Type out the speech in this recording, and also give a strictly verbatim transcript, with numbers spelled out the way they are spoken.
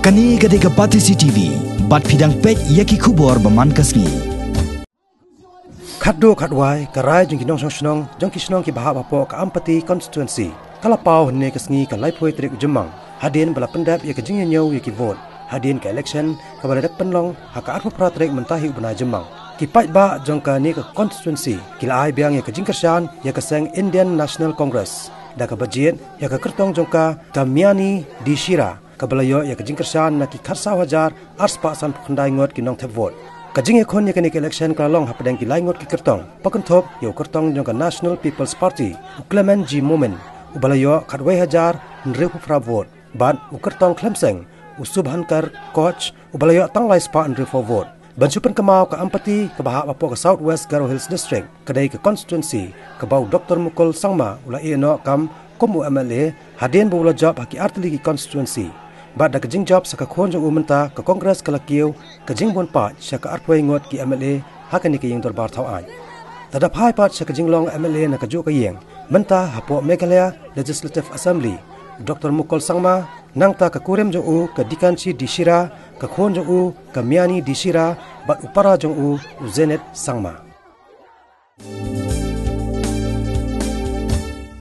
Kane ka dei ka Batesi T V, bad phi dang peit ïa ki khubor ba man ka sngi. Khatduh khatwai, ka rai jong ki nongshong shnong jong ki shnong kiba hap hapoh ka Ampati constituency ka la paw hynne ka sngi ka laiphew tarik u Jymmang, hadien ba la pyndep ïa ka jingïañiew ïa ki vote hadien ka election kaba la dep pynlong ha ka arphew phra tarik mynta hi u bnai Jymmang. Ki paidbah jong kane ka constituency ki la ai biang ïa ka jingkyrshan ïa ka seng Indian National Congress da kaba jied ïa ka kyrtong jong ka, ka Miani D Shira, kaba la ïoh ïa ka jingkyrshan na ki khatsaw hajar arspah sanphew khyndai ngut ki nongthep vote. Ka jingïakhun ïa kane ka election ka la long hapdeng ki lai ngut ki kyrtong, ba kynthup ïa u kyrtong jong ka National People's Party, u Clement G Momin, uba la ïoh khatwei hajar hynriewphew phra vote, bad u kyrtong khlem seng, u Subhankar Koch, uba la ïoh tang lai spah hynriewphew vote. Ban shu pynkynmaw, ka Ampati kaba hap hapoh ka South West Garo Hills District ka dei ka constituency kaba u Doctor Mukul Sangma u la ïehnoh kam kum u M L A hadien ba u la jop ha ki artylli ki constituency. Bad da ka jingjop sa ka khun jong u mynta, ka Congress ka la kiew ka jingbun paid sha ka arphew ngut ki M L A ha kane ka ïing dorbar thaw aiñ. Lada phai pat sha ka jinglong M L A na kajuh ka ïing, mynta hapoh Meghalaya Legislative Assembly, u Doctor Mukul Sangma, nangta ka kurim jong u ka Dikanshi D Shira, ka khun jong u ka Miani D Shira, bad u para jong u, u Zenith Sangma.